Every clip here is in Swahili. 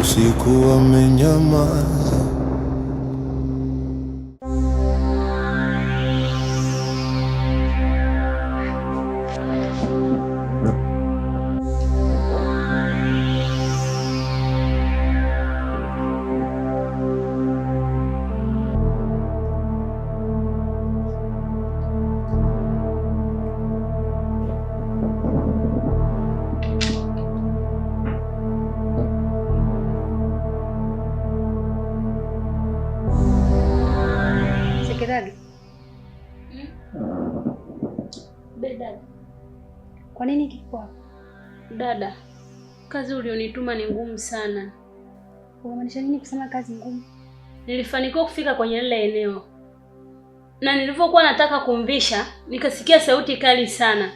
Usiku wamenyamaza. Sekretari, Be dada. Kwa nini kiko hapa? Dada, kazi ulionituma ni ngumu sana. Unamaanisha nini kusema kazi ngumu? Nilifanikiwa kufika kwenye lile eneo, na nilivyokuwa nataka kumvisha, nikasikia sauti kali sana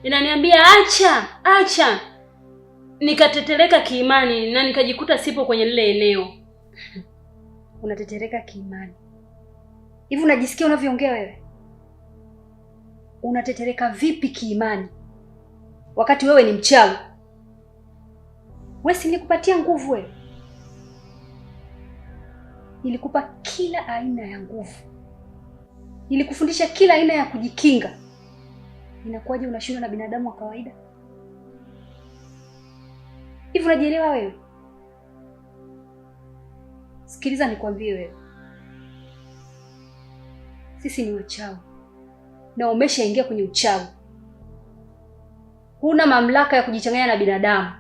inaniambia acha, acha. Nikatetereka kiimani na nikajikuta sipo kwenye lile eneo. Unatetereka kiimani hivi? Unajisikia unavyoongea wewe? Unatetereka vipi kiimani wakati wewe ni mchawi? Wewe si nilikupatia nguvu wewe? Nilikupa kila aina ya nguvu, nilikufundisha kila aina ya kujikinga. Inakuwaje unashindwa na binadamu wa kawaida hivi? Unajielewa wewe? Sikiliza nikwambie wewe, sisi ni wachawi na umeshaingia kwenye uchawi. Huna mamlaka ya kujichanganya na binadamu.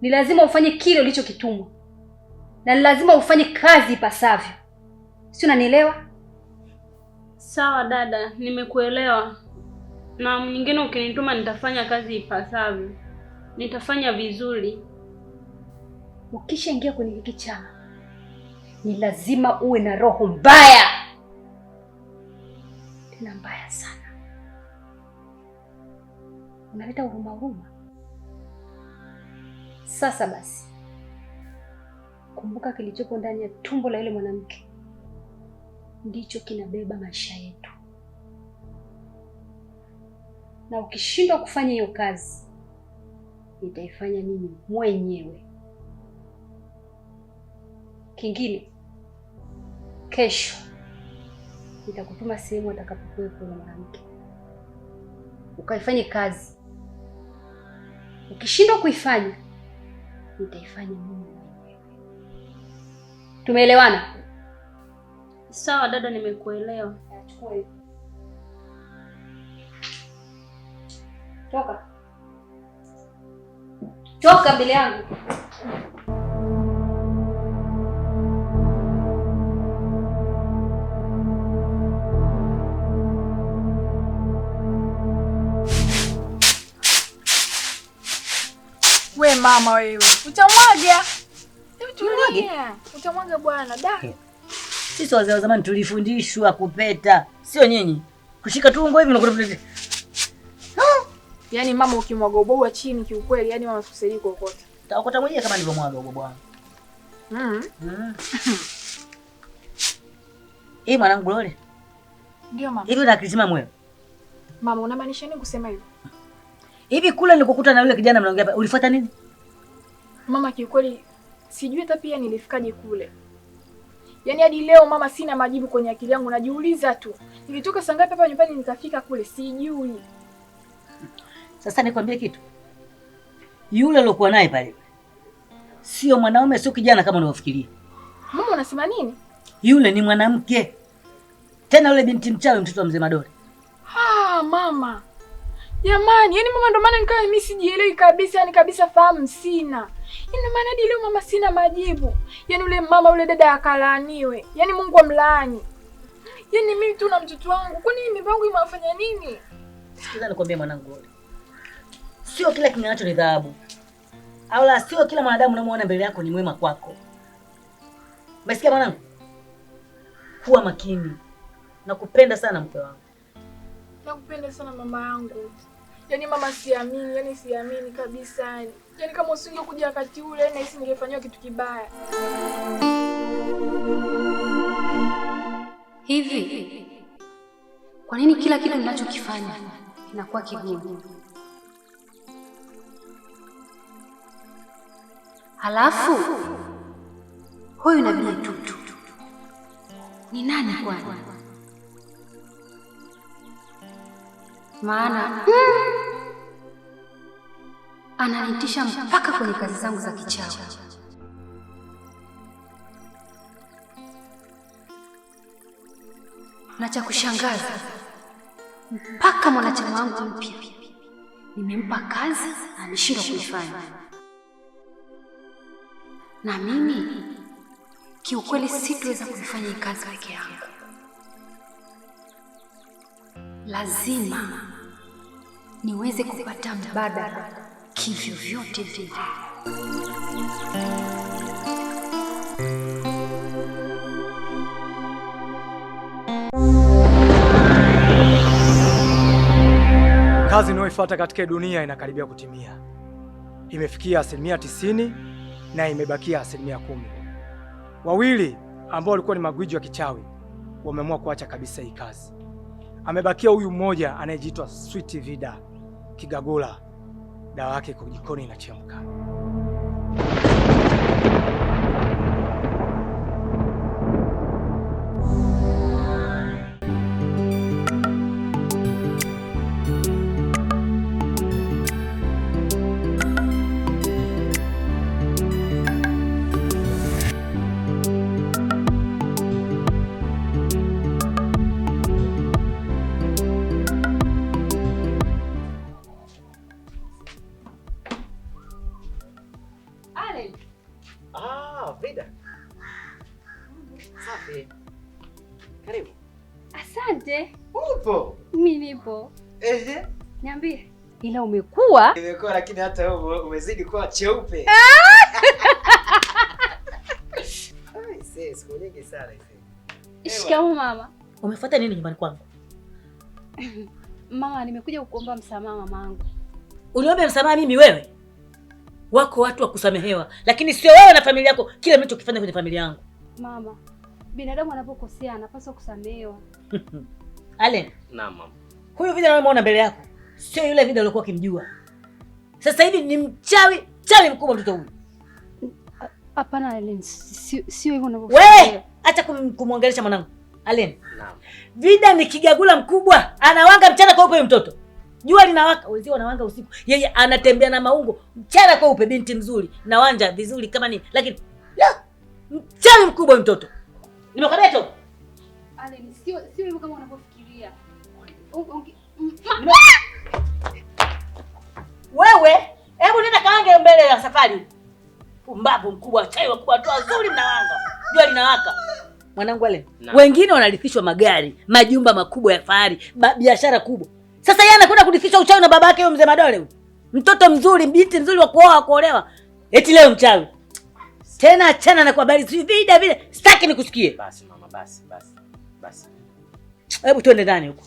Ni lazima ufanye kile ulichokitumwa na ni lazima ufanye kazi ipasavyo, si unanielewa? Sawa dada, nimekuelewa. Na mwingine ukinituma nitafanya kazi ipasavyo, nitafanya vizuri. Ukishaingia kwenye hiki chama ni lazima uwe na roho mbaya, tena mbaya sana. Unaleta huruma huruma. Sasa basi, kumbuka kilichopo ndani ya tumbo la yule mwanamke ndicho kinabeba maisha yetu, na ukishindwa kufanya hiyo kazi, nitaifanya mimi mwenyewe. Kingine, kesho nitakutuma sehemu atakapokuwepo yule mwanamke, ukaifanye kazi. Ukishindwa kuifanya, nitaifanya mimi mwenyewe. Tumeelewana? Sawa dada, nimekuelewa. Chukua hiyo. Toka. Toka mbele yangu. We mama wewe, utamwaga. Hebu tulia. Utamwaga bwana da. Sisi wazee wa zamani tulifundishwa kupeta, sio nyinyi. Kushika tungo hivi na kupeta. Yaani mama ukimwaga ubwabwa chini kiukweli, yani mama sikusaidii kuokota. Utaokota mwenyewe kama nilivyomwaga ubwabwa wangu. Eh, mwanangu Lole. Ndio mama. Hivi una akili timamu wewe? Mama unamaanisha nini kusema hivyo? Hivi kule nilikokuta na yule kijana mnaongea hapa, ulifuata nini? Mama kiukweli sijui hata pia nilifikaje kule. Yaani hadi leo mama sina majibu kwenye akili yangu, najiuliza tu. Nilitoka saa ngapi hapa nyumbani nikafika kule sijui. Sasa nikwambie kitu. Yule aliyokuwa naye pale sio mwanaume, sio kijana kama unavyofikiria. Mama unasema nini? Yule ni mwanamke. Tena yule binti mchawi, mtoto wa mzee Madole. Ah, mama. Jamani, yani mama ndo maana nikawa mimi sijielewi kabisa, yani kabisa fahamu sina. Yaani maana hadi leo mama sina majibu. Yaani yule mama yule dada akalaaniwe. Yaani Mungu amlaani. Yaani mimi tu na mtoto wangu. Kwa nini mimba yangu imewafanya nini? Sikiza nikwambie mwanangu wewe. Sio kila king'aacho ni dhahabu. Au la, sio kila mwanadamu unamuona mbele yako ni mwema kwako. Umesikia mwanangu? Kuwa makini. Nakupenda sana mke wangu. Nakupenda sana mama yangu. Yaani mama siamini, yani siamini kabisa. Yaani kama usingekuja wakati ule na isingefanywa kitu kibaya. Hivi kwa nini kila kitu ninachokifanya kinakuwa kigumu? Halafu huyu Nabii Tutu ni nani kwani? Maana ananitisha mpaka kwenye kazi zangu za kichawi. Na cha kushangaza, mpaka mwanachama wangu mpya nimempa kazi na ameshindwa kuifanya. Na mimi kiukweli sitoweza kuifanya hii kazi peke yangu. Lazima niweze kupata mbadala kivyo vyote vile. Kazi inayoifuata katika dunia inakaribia kutimia. Imefikia 90% na imebakia 10%. Wawili ambao walikuwa ni magwiji wa kichawi wameamua kuacha kabisa hii kazi. Amebakia huyu mmoja anayejiitwa Sweet Vida Kigagula. Dawa yake iko jikoni inachemka. Ah, Vida. Safi. Karibu. Asante. Upo? Mimi nipo. Ehe. Niambie. Ila umekuwa? Nimekuwa, lakini hata wewe umezidi kuwa cheupe. Ai, siku nyingi sana hizi. Shikamoo mama. Umefuata nini nyumbani kwangu? Mama, nimekuja kukuomba msamaha mamangu. Uniombe msamaha mimi wewe? Wako watu wa kusamehewa, lakini sio wewe na familia yako, kile mlichokifanya kwenye familia yangu. Mama, binadamu anapokosea anapaswa kusamehewa. Allen. Naam mama. Huyu Vida unayemwona mbele yako sio yule Vida uliokuwa ukimjua. Sasa hivi ni mchawi, chawi mkubwa mtoto huyu. Hapana Allen, sio hivyo unavyofikiria. Wewe acha kumwongelesha mwanangu. Allen. Naam. Vida ni kigagula mkubwa, anawanga mchana kweupe mtoto. Jua linawaka, wenzio wanawanga usiku. Yeye anatembea na maungo mchana kweupe, binti mzuri na wanja vizuri kama nini. Lakini mchawi mkubwa mtoto. Nimekwambia tu. Allen, sio hivyo kama unavyofikiria. Wewe, hebu nenda kaange mbele ya safari. Pumbavu mkubwa, chai wakubwa, watu wazuri mnawanga. Jua linawaka. Mwanangu Allen, wengine wanarithishwa magari, majumba makubwa ya fahari, biashara kubwa. Sasa yeye anakwenda kurithisha uchawi na babake huyo mzee Madole huyo. Mtoto mzuri, binti mzuri wa kuoa, kuolewa. Eti leo mchawi. Tena achana na kwa habari si Vida vile, sitaki nikusikie. Basi mama, basi basi. Basi. Hebu twende ndani huko.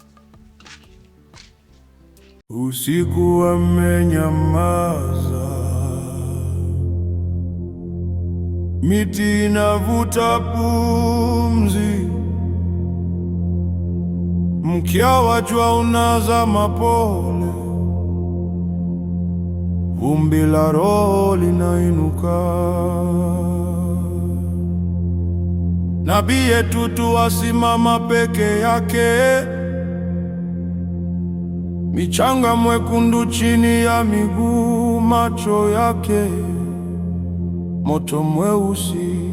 Usiku amenyamaza, miti inavuta pumzi, mkia wa jua unazama pole, vumbi la roho linainuka. Nabii Tutu asimama peke yake, michanga mwekundu chini ya miguu, macho yake moto mweusi,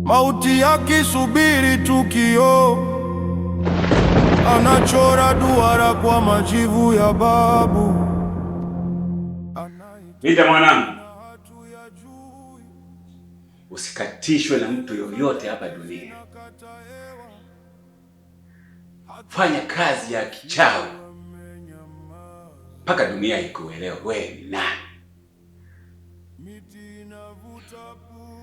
mauti yakisubiri tukio. Anachora duara kwa majivu ya babu. Vida mwanangu, usikatishwe na mtu yoyote hapa dunia. Fanya kazi ya kichawi mpaka dunia ikuelewe wewe ni nani.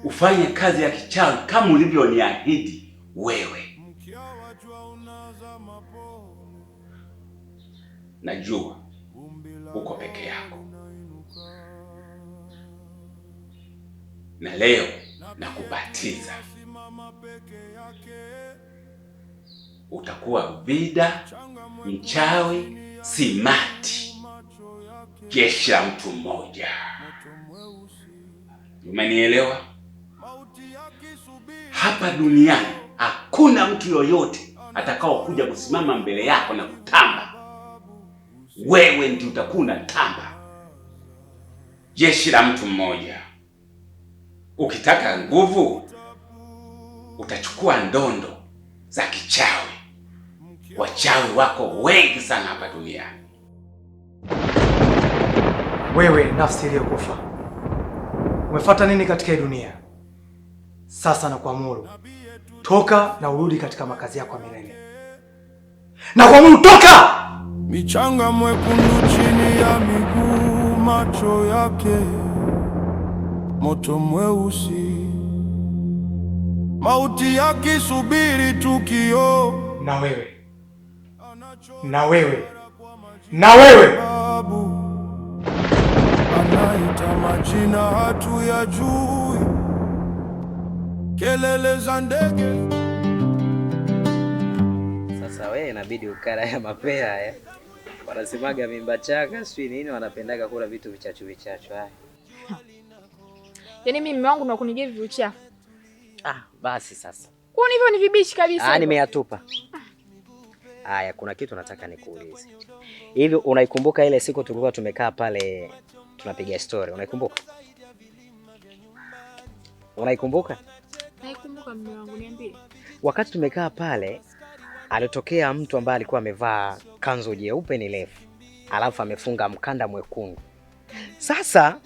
Ufanye kazi ya kichawi kama ulivyoniahidi wewe. Najua uko peke yako, na leo nakubatiza. Utakuwa Vida mchawi simati, jeshi la mtu mmoja. Umenielewa? Hapa duniani hakuna mtu yoyote atakao kuja kusimama mbele yako na kutamba. Wewe ndiye utakuwa unatamba. Jeshi la mtu mmoja. Ukitaka nguvu utachukua ndondo za kichawi. Wachawi wako wengi sana hapa duniani. Wewe nafsi iliyokufa, umefuata nini katika hii dunia? Sasa nakuamuru toka na urudi katika makazi yako ya milele. Nakuamuru toka! Michanga mwekundu chini ya miguu, macho yake moto mweusi, mauti yakisubiri tukio. Na wewe, na wewe, na wewe. Babu anaita majina hatuyajui, kelele za ndege. Sasa wewe inabidi ukala ya mapera haya. Wanasemaga mimba chaka sijui nini, wanapendaga kula vitu vichachu vichachu haya. Yaani mimi mume wangu nakunigia hivi uchafu. Ah, basi sasa. Kwa hivyo ni vibishi kabisa. Ah, nimeyatupa. Haya, kuna kitu nataka nikuulize. Hivi unaikumbuka ile siku tulikuwa tumekaa pale tunapiga story? Unaikumbuka? Unaikumbuka? Naikumbuka mume wangu, niambie. Wakati tumekaa pale alitokea mtu ambaye alikuwa amevaa kanzu jeupe ni refu, alafu amefunga mkanda mwekundu. Sasa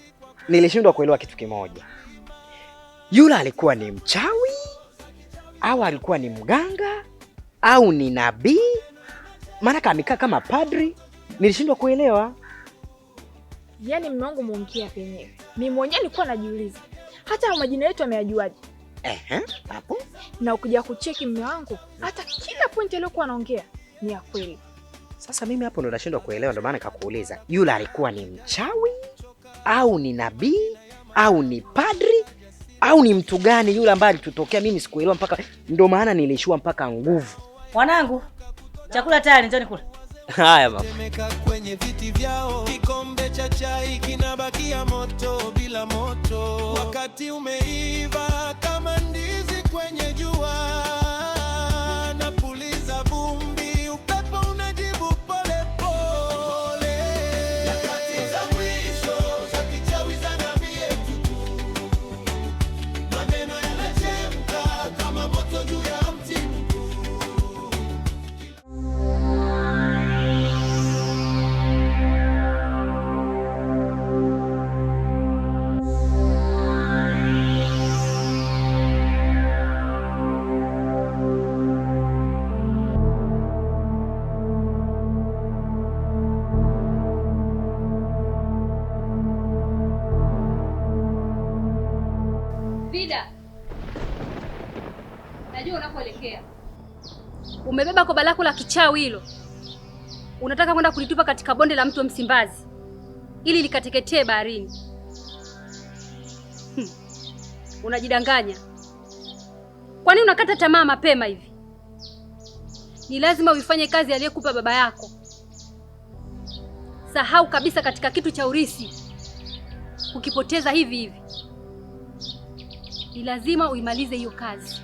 nilishindwa kuelewa kitu kimoja. Yule alikuwa ni mchawi au alikuwa ni mganga au ni nabii? Maana amekaa kama padri, nilishindwa kuelewa. Yaani mume wangu muongea penyewe. Mimi mwenyewe nilikuwa najiuliza. Hata majina yetu ameyajuaje? Ehe, hapo. Na ukija kucheki mume wangu, hata kila point aliyokuwa anaongea ni ya kweli. Sasa mimi hapo ndo nashindwa kuelewa, ndo maana nikakuuliza. Yule alikuwa ni mchawi au ni nabii au ni padri au ni mtu gani yule ambaye alitutokea? Mimi sikuelewa mpaka, ndo maana nilishiwa mpaka nguvu. Mwanangu, chakula tayari, njoo nikule. Haya mama. Kwenye viti vyao, kikombe cha chai kinabakia moto bila moto. Wakati umeiva kama ndizi kwenye jua, napuliza vumbi, upepo unajibu pole pole. Nyakati za mwisho za kichawi za nabii yetu, maneno yanachemka kama moto juu ya mti mkuu. Vida, najua unakoelekea. Umebeba koba lako la kichawi hilo, unataka kwenda kulitupa katika bonde la mto Msimbazi ili likateketee baharini. Unajidanganya. Kwa nini unakata tamaa mapema hivi? Ni lazima uifanye kazi aliyekupa baba yako. Sahau kabisa katika kitu cha urithi, ukipoteza hivi hivi. Ni lazima uimalize hiyo kazi,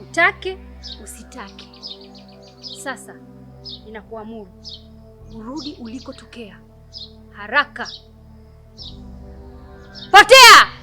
utake usitake. Sasa ninakuamuru urudi ulikotokea haraka. Potea!